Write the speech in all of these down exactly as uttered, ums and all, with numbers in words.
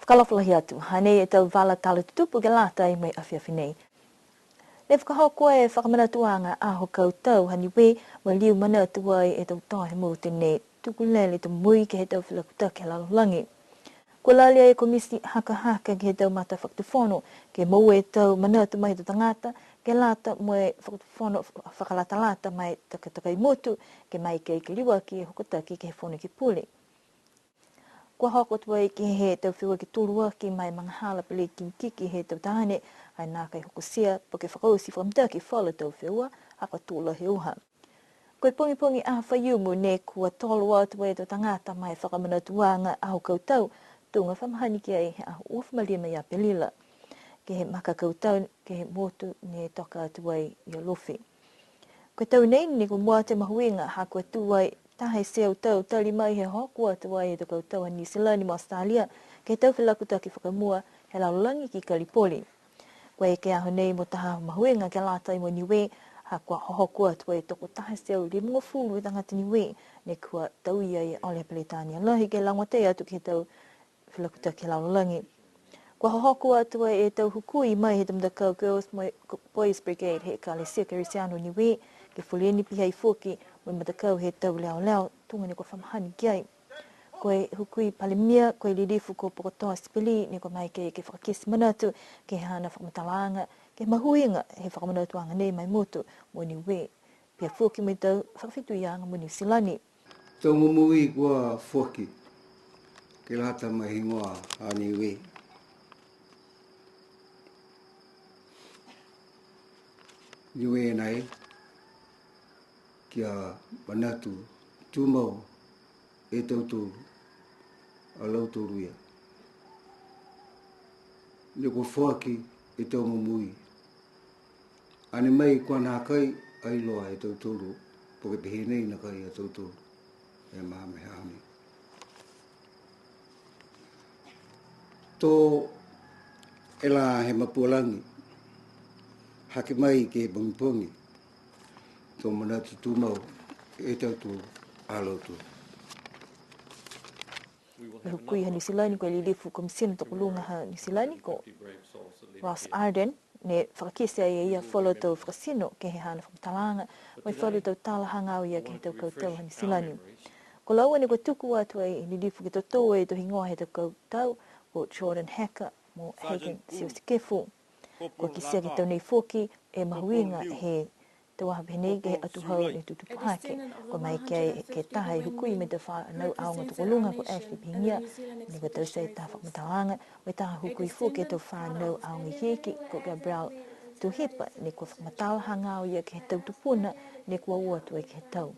Fakaalofa lahi atu, hanei e tau vala tala tutupu ke lata mo e afiafi nei. Ne fakahoko e fakamanatuaga aho kautau ha Niue, mo e liu manatu ai e tau toa he motu ne tuku lele e tau moui ke he tau felakutaki he lalolagi. Kua lali e Komiti Hakahaka ke he tau matafakatufono, ke moua e tau manatu mai he tau tagata, ke lata mo e fakatufono fakalatalata ma e takatakai motu, ke maeke ke liuaki e hokotaki ke he Fono Ekepule. Kua hoko atu ai ke he tau feua ke toluaki ma e magahala peleti mikiki he tau taane, ai nākai hokotia, po ke fakaoti fakamitaki falu tau feua, ha kua tō lahi e uha. Ko e pogipogi Aho Faiumu ne kua tolo atu e tau tagata ma e fakamanatuaga aho kautau, tuga fa mahani ki ai he aho uafulu ma lima ia Apelila. Ke he maka kautau, ke he motu ne toka atu ai i Alofi. Ko e tau nei ne kua mua atu e mahuiga, ha kua tū ai taha e teau tau tali mai he hoko atu ai e tau kautau ha Niu Silani mo Australia, ke he tau felakutaki fakamua he lalolagi ki Kalipoli. Kua eke e aho nei mo taha mahuiga ke lata mo Niue, ha kua hohoko atu e tokotaha e teau limagofulu e tagata Niue, ne kua tau ia e ole Peritania Lahi ke lagomatai atu ke he tau felakutaki he lalolagi. Kua hohoko atu e tau hukui mai he tau matakau Girls mo e Boys Brigade he Ekalesia Kerisiano Niue, ke foleni pihia foki mo e matakau he tau leoleo, tuga ne kua fa mahani ki ai. Ko e hukui Palemia, ko e Lilifu ko Pokotoa Sipeli, ne kua maeke ke fakakite manatu ke he haana fakamatalaaga, ke he mahuiga he fakamanatuaga nei ma e motu mo Niue. Pihia foki mo e tau fakafetuiaga mo Niu Silani. Tau momoui kua foaki, ke lata mo e higoa ha Niue. Niue nai, kia manatu tumau e tautolu, a lautolu ia. Ne kua foaki e tau momoui. Ane mai kua nākai ai iloa e tautolu, po ke pehē nei nākai a tautolu. E maha mena nei. To e lā he mapualagi, hake mai ke he pogipogi, to manatu tumau e tautolu a lautolu. Ko e hukui ha Niu Silani, ko e Lilifu Komisina Tokoluga ha Niu Silani, ko Ross Ardern, ne fakakite ai e ia falu tau fakatino ke he haana fakamatalaaga, mo e falu tau tala hagaao ia ke he tau kautau ha Niu Silani. Ko laua ne kua tuku atu ai e Lilifu ke totou e tau higoa he tau kautau, ko Jordan Hacker mo Hagen Siosikefu. Kua kitia ke he tau nei foki e mahuiga he tau aho pehē nei ke he atuhau ne tutupu hake. Kua maeke ke he taha e hukui mai he tau fanau aoga tokoluga ko Ashley Pihigia, ne kua taute e taha fakamatalaaga, mo e taha hukui foki he tau fanau aoga ikiiki ko Gabriel Tuhipa, ne kua fakamatala hagaao ia ke he tau tupuna ne kua o atu ai ke he tau.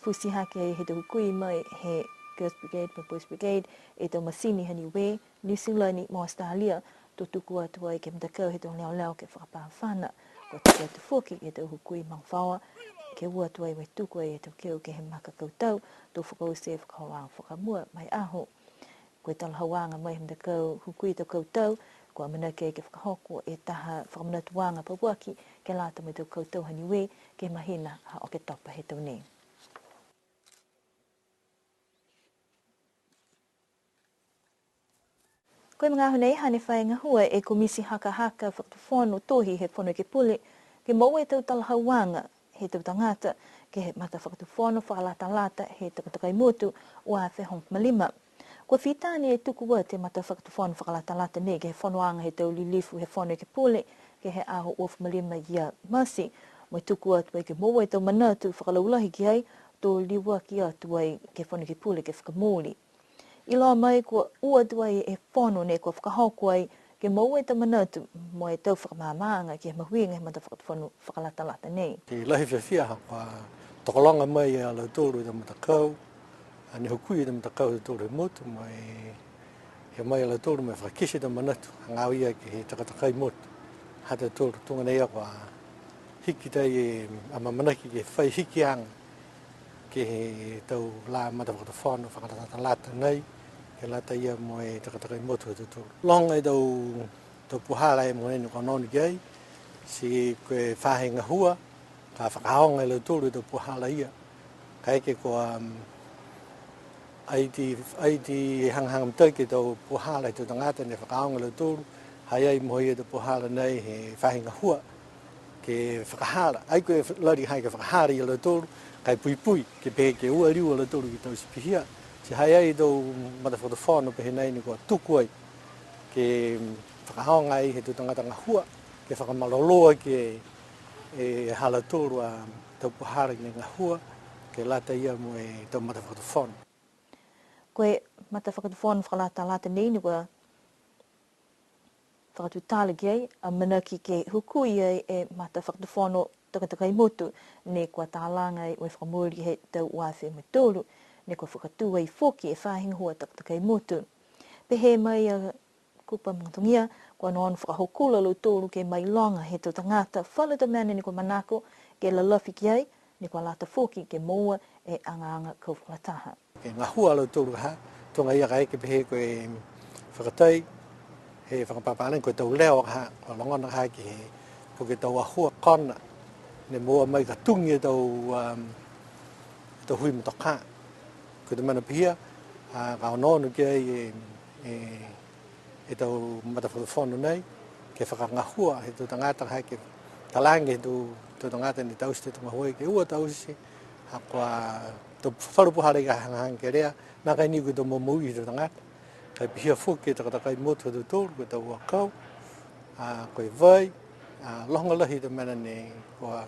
Futi hake ai he tau hukui mai he Girls Brigade mo Boys Brigade e tau matini ha Niue, Niu Silani mo Australia, to tuku atu ai ke he matakau he tau leoleo ke fakapā fana. Kua tuku atu foki ke he tau hukui magafaoa, ke o atu ai mo e tuku ai e tau keu ke he maka kautau, to fakaoti e fakaholoaga fakamua ma e aho. Ko e talahauaga mai he matakau hukui tau kautau, kua amanaki ai ke fakahoko e taha fakamanatuaga pauaki ke lata mo e tau kautau ha Niue, ke he mahina ha Oketopa he tau nei. Ko e magaaho nei, hane fai gahua e Komiti Hakahaka Fakatufono Tohi he Fono Ekepule, ke moua e tau talahauaga he tau tagata ke he matafakatufono fakalatalata he takatakai motu ua afe hogofulu ma lima. Kua fita ni e tuku atu e matafakatufono fakalatalata nei ke he fonoaga he tau lilifu he Fono Ekepule, ke he aho uafulu ma lima ia Mati, mo e tuku atu ai ke moua e tau manatu fakalaulahi ki ai, to liuaki atu ai ke he Fono Ekepule ke fakamooli. Iloa mai kua o atu ai e fono ne kua fakahoko ai ke moua e tau manatu mo e tau fakamaamaaga ke he mahuiga he matafakatufono fakalatalata nei. Ke lahi fiafia ha kua tokologa mai a lautolu e tau matakau, a ne hukui e tau matakau ha tautolu he motu, mo e ia mai a lautolu mo e fakakite e tau manatu hagaao ia ke he takatakai motu ha tautolu, tuga nei a kua hiki tai e amaamanaki ke fai hikiaga ke he tau lā matafakatufono fakalatalata nei, ke lata ia mo e takatakai motu ha tautolu. Loga e tau, tau puhala e mogonei ne kua onoono ki ai, ti ko e faahi gahua, ka fakaaoga e lautolu e tau puhala ia. Kaeke kua, um, Ai ti, ai ti hagahaga mitaki e tau puhala he tau tagata ne fakaaoga a lautolu, ha i ai mo e tau puhala nei he faahi gahua ke fakahala. Ai ko e lali ha ke fakahala ia lautolu, ka e puipui, ke pehē ke ua liu a lautolu ke taute pihia. Ti ha i ai e tau matafakatufono pehē nai ne kua tuku ai, ke fakaaoga ai he tau tagata gahua, ke fakamalolō aki e, e ha lautolu a tau puhala ne gahua, ke lata ia mo e tau matafakatufono. Ko e matafakatufono fakalatalata nei ne kua fakatutala ki ai, amanaki ke hukui ai e matafakatufono takatakai motu, ne kua talaga ai mo e fakamooli he tau ua afe mo e tolu, ne kua fakatū ai foki e faahi gahua takatakai motu. Pehē mai a Kupa Magatogia, kua onoono fakahokula a lautolu ke mailoga he tau tagata falu tau mena ne kua manako ke lalafi ki ai, ne kua lata foki ke moua e agaaga kau fakalataha. Ke gahua a lautolu ha, tuga ia ka e ke pehē ko e fakatai, he fakapapālagi ko e tau leo ha, kua logona ha ke he, po ke tau gahua kona, ne moua mai ka tugi e tau, um, e tau hui motokā. Ko e tau mena pihia, a, ka onoono ki ai e, e, e tau matafakatufono nei, ke fakagahua he tau tagata ha ke talaga he tau, tau tagata ne taute e tau gahua ke ua taute, ha kua tau falu puhala ka hagahaga kelea, nākai ni ko e tau momoui he tau tagata. Ka e pihia foki e takatakai motu ha tautolu, ko e tau akau, a, ko e vai, a, loga lahi e tau mena ne kua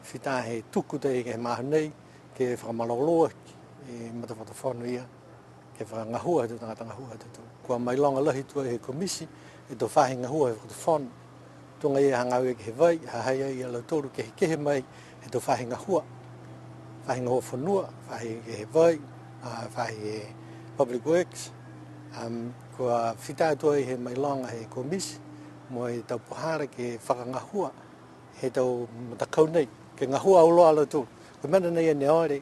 fita he tuku tei ke he magaaho nei, ke fakamalolō aki e matafakatufono ia, ke fakagahua he tau tagata gahua ha tautolu. Kua mailoga lahi tuai he komiti, e tau faahi gahua he fakatufono. Tuga ia hagaao ia ke he vai, ha ha i ai a lautolu kehekehe mai he tau faahi gahua. Faahi gahua fonua, faahi ke he vai, a, faahi he public works. Um, kua fita tuai he mailoga he komiti, mo e tau puhala ke fakagahua he tau matakau nei, ke gahua auloa a lautolu. Ko e mena nei ne ole,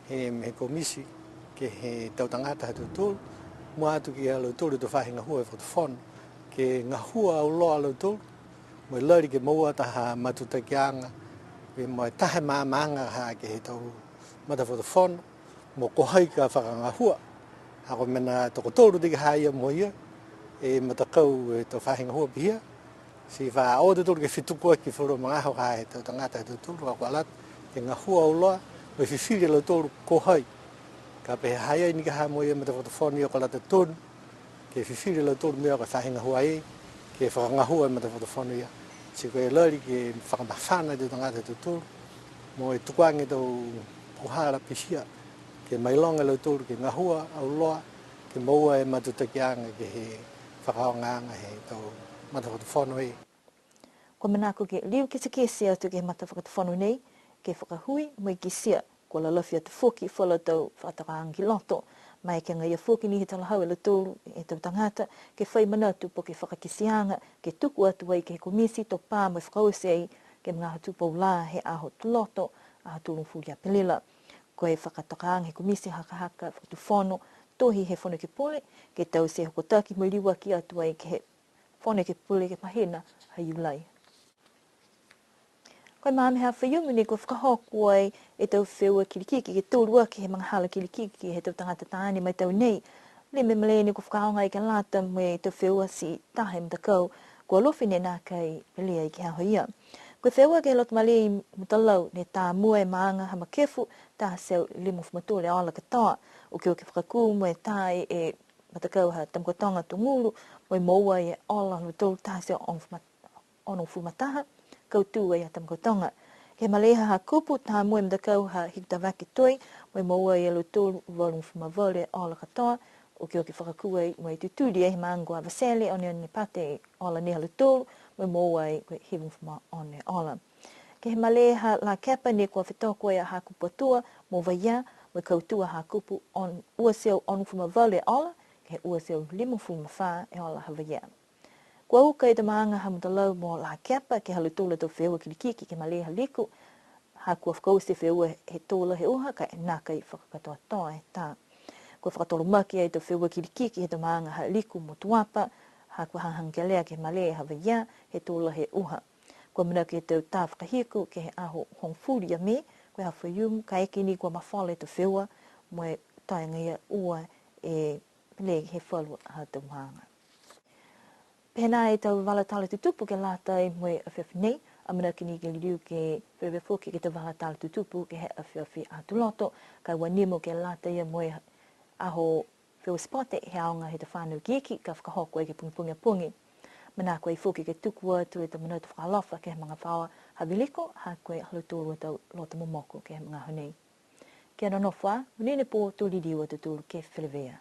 he, he komiti, ke he tau tagata ha tautolu, mua atu ki a lautolu e tau faahi gahua he fakatufono, ke gahua auloa a lautolu, mo e lali ke moua taha matutakiaga, mo e taha maamaaga ha ke he tau matafakatufono, mo ko hai ka fakagahua. Ha ko e mena tokotolu tei ka ha ia mo ia, e matakau e tau faahi gahua pihia, ti fa o tautolu ke fetuku aki falu magaaho ha he tau tagata ha tautolu, ka kua lata ke gahua auloa, mo e fifili a lautolu ko hai. Ka pehē ha i ai ni ka ha mo ia matafakatufono ia kua lata tonu, ke fifili a lautolu mo e ko e faahi gahua ia, ke fakagahua e matafakatufono ia. Ti ko e lali ke fakamafana e tau tagata ha tautolu, mo e tuku age e tau puhala pihia, ke mailoga e lautolu ke gahua auloa, ke moua e matutakiaga ke he fakaaogaaga he tau matafakatufono ia. Kua manako ke liu kitekite atu ke he matafakatufono nei, ke fakahui mo e kitia, kua lalafi atu foki falu tau fakatokaaga ki loto. Maeke agaia foki ni he talahau e lautolu e tau tagata, ke fai manatu po ke fakakiteaga, ke tuku atu ai ke he komiti to pā mo e fakaoti ai ke he magaaho tupou lā he aho Tuloto, aho tolugofulu Apelila. Ko e fakatokaaga he komiti hakahaka fakatufono, tohi he Fono Ekepule, ke taute e hokotaki mo e liuaki atu ai ke he Fono Ekepule ke he mahina ha Iulai. Ko e magaaho he aho Faiumu ne kua fakahoko ai e tau feua kilikiki ke tolu aki he magahala kilikiki he tau tagata taane ma e tau nei. Lima e malē ne kua fakaaoga ai ke lata mo e tau feua ti taha e matakau, kua Alofi ne nākai pele ai ke he aho ia. Ko e feua ke he loto malē i Mutalau ne tā mua e maaga ha Makefu, taha e teau limagofulu ma tolu e ola katoa. Okioki fakakū mo e tā e matakau ha Tamakautoga Togulu, mo e moua e ola ha lautolu taha e teau onogofulu ma-, onogofulu ma taha, kautū ai a Tamakautoga. Ke he malē ha Hakupu, tā mua e matakau ha Hikutavake Toi, mo e moua e lautolu valugofulu ma valu e ola katoa, okioki fakakū ai mo e tutuli ai he maaga ko Avatele, Oneone Pate e ola nei ha lautolu, mo e moua ai ko e hivagofulu ma ono e ola. Ke he malē ha Lakepa ne kua fetoko ai a Hakupu Atua mo Vaiea, mo e kautū a Hakupu on-, ua e teau onogofulu ma valu e ola, ke he ua e teau limagofulu ma fā e ola ha Vaiea. Kua uka e tau maaga ha Mutalau mo Lakepa ke he ha lautolu a tau feua kilikiki ke he malē ha Liku, ha kua fakaoti e feua he tō lahi e uha ka e nākai fakakatoatoa e tā. Kua fakatolomaki e tau feua kilikiki he tau maaga ha Liku mo Tuapa, ha kua hagahaga kelea ke he malē ha Vaiea he tō lahi e uha. Kua manako e tau tā fakahiku ke he aho hogofulu ia Mē, ko e aho Faiumu, kaeke ni kua mafola e tau feua, mo e taoga ia ua e pele he falu a tau maaga. Pehē nā e tau vala tala tutupu ke lata mo e afiafi nei, amanaki ni ke liliu ke feleveia foki ke he tau vala tala tutupu ke he afiafi Aho Tuloto, ka e ua nimo ke lata ia mo e aho feua sipote he aoga he tau fānau ikiiki ka fakahoko ai ke he pogipogi a pogi. Manako ai foki ke tuku atu e tau manatu fakaalofa ke he magafaoa ha Viliko, ha ko e ha lautolu a tau loto momoko ke he magaaho nei. Kia nonofo ā, monuina e pō, to liliu a tautolu ke feleveia.